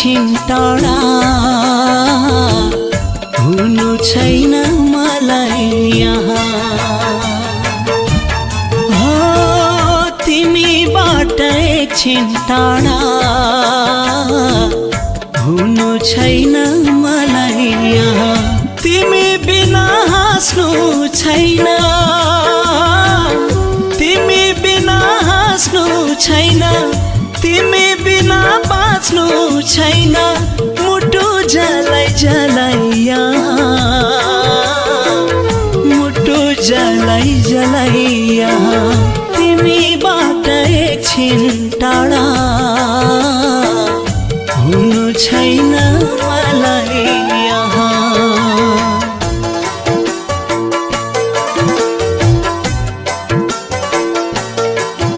एकछिन टाढा हुनु छैन मलाई यहाँ हो तिमीबाट एकछिन टाढा हुनु छैन मलाई यहाँ तिमी बिना हाँस्नु छैन तिमी बिना हाँस्नु छैन तिमी बिना बाँच्नु छैन मुटु जलाई जलाई मुटु जलाई जलाई तिमीबाट एकछिन टाढा हुनु छैन